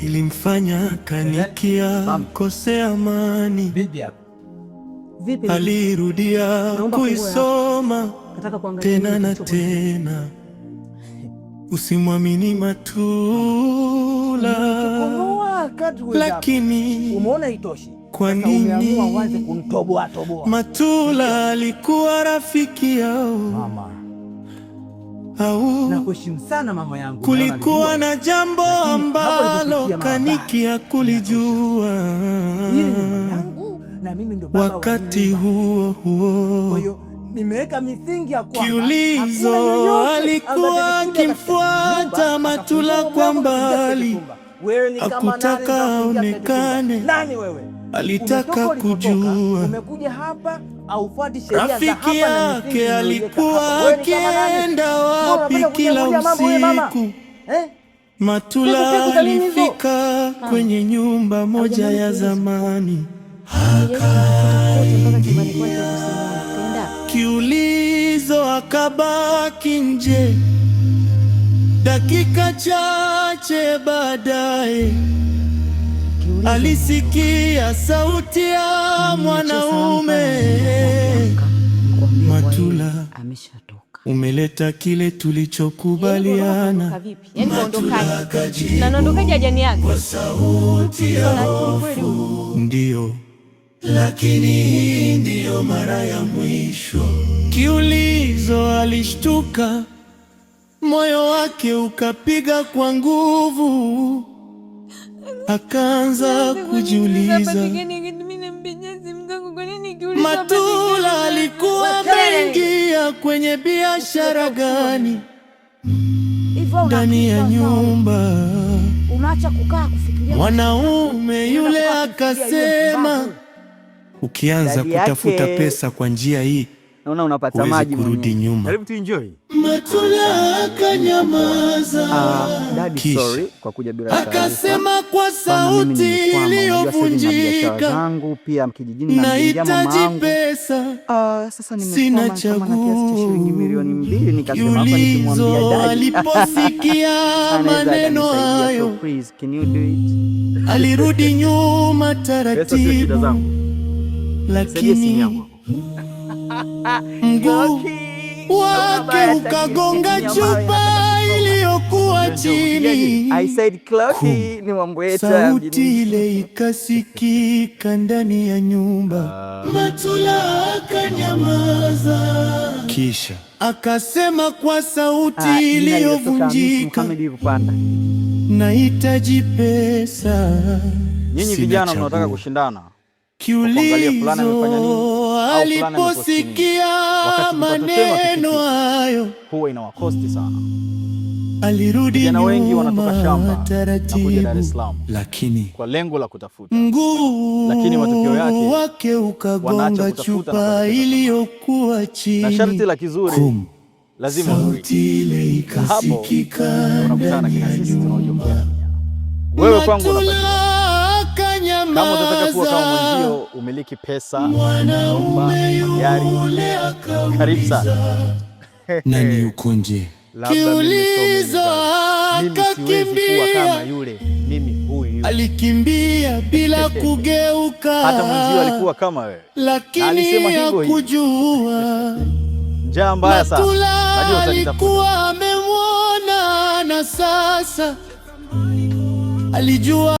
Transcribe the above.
Ilimfanya Kaniki akose amani. Vipi hapo? Vipi? Alirudia Naomba funguo yako. Kuisoma Nataka kuangalia tena nini na kilicho kwenye. Tena. Usimwamini Matula, Kukomoa kadri uwezavyo. Lakini Umeona itoshi. Kwa Sasa umeamua uanze nini kumtoboa toboa. Matula alikuwa rafiki yao Mama, au nakuheshimu sana mama yangu. Kulikuwa na jambo Lakini hapo ambalo ulipofikia mama, Kaniki hakulijua. Hii ni nyumba yangu na mimi ndo baba wa hii Wakati nyumba. Huo huo Kwa hiyo nimeweka misingi ya kwamba Kiulizo hakuna yeyote alikuwa ambaye atakuja katika akimfuata nyumba, Matula akafungua kwa mlango na kuingia kwenye mbali. chumba. Wewe ni kama nani Hakutaka na kuingia kwenye chumba? aonekane, Nani wewe? Alitaka Umetoka ulikotoka, kujua umekuja hapa aufuati sheria za rafiki hapa na misingi yake niliyoiweka alikuwa hapa. Wewe ni kama nani? akienda Mbona wapi unapenda kila kuniamulia mambo wewe mama? usiku. Eh? Matula Siku siku za nini hizo? alifika kwenye nyumba moja Haujamuona ya Kiulizo? Zamani. Nimejaribu kumtafuta kote mpaka chumbani kwake huku simuoni. Kaenda? Kiulizo akabaki nje. Dakika chache baadaye Kiulizo alisikia sauti ya na nimeniachia salamu pale mwanaume. nilipoamka, nikwambie kwa yeye Matula, ameshatoka. Umeleta kile Yaani kuondoka tulichokubaliana. vipi? Yaani kaondokaje? Akajibu Na naondokaje hajaniaga? Kwa sauti ya Sio na akili kweli huyu. Hofu, ndiyo, lakini hii ndiyo mara ya mwisho. Kiulizo alishtuka, moyo wake ukapiga kwa nguvu, akaanza kujiuliza, Matula alikuwa ameingia kwenye biashara gani Hivyo ndani ya unakisha sawa. Nyumba? Unaacha kukaa kufikiria. Mwanaume yule Unaenda kukaa kufikiria yule akasema, mpumbavu. Ukianza Dadi kutafuta yake pesa kwa njia hii naona unapata huwezi maji kurudi mwenyewe. nyuma. Karibu tu enjoy. Matula akanyamaza, Ah, daddy, kisha sorry kwa kuja bila taarifa. Akasema kwa Bana, mimi sauti nimekwama, unajua sasa hivi na biashara iliyovunjika, zangu pia kijijini namjengea mama nahitaji yangu. pesa, Ah, sasa sina nimekwama kama na kiasi cha shilingi chaguo. 2,000,000 nikasema hapa nikimwambia Kiulizo daddy aliposikia anaweza maneno akanisaidia. So hayo please, can you do it? Alirudi nyuma Pesa sio shida taratibu, zangu. Nisaidie simu lakini yangu. Mguu wake ukagonga chupa iliyokuwa chini. I said Clocky ni mambo yetu ya Sauti mjini. Ile ikasikika ndani ya nyumba. Matula akanyamaza, kisha akasema kwa sauti Ah, jina lililotoka Hamisi iliyovunjika, Mohamed Rupanda. Nahitaji pesa, Nyinyi sina vijana mnaotaka chaguo. kushindana kwa kuangalia fulani amefanya nini Kiulizo au fulani ameposti nini, aliposikia wakati kipato chenu maneno hakifiki, hayo huwa inawakosti sana. Alirudi Vijana wengi wanatoka nyuma shamba na kuja Dar taratibu, es Salaam lakini kwa lengo la kutafuta, mguu lakini matokeo yake wake wanaacha ukagonga kutafuta na chupa kuelekeza tamaa. iliyokuwa Na chini. sharti la kizuri Kum. Lazima urudi. Sauti ile Na hapo ikasikika unakutana na ndani kina ya sisi tunaojua nyumba. kugharamia. Wewe kwangu Matula unafanikiwa. Kama utataka kuwa kama akanyamaza, mwenzio, umiliki pesa, nyumba, mwanaume magari, yule karibu sana. akauliza, nani yuko nje? Labda mimi sio mimi Kiulizo mzazi. Mimi siwezi kuwa kama akakimbia, yule. Mimi huyu. Alikimbia bila kugeuka, Hata mwenzio alikuwa kama wewe. Na lakini alisema hivyo hivyo. hakujua Njaa mbaya sana. Matula Najua utanitafuta. alikuwa amemwona na sasa alijua.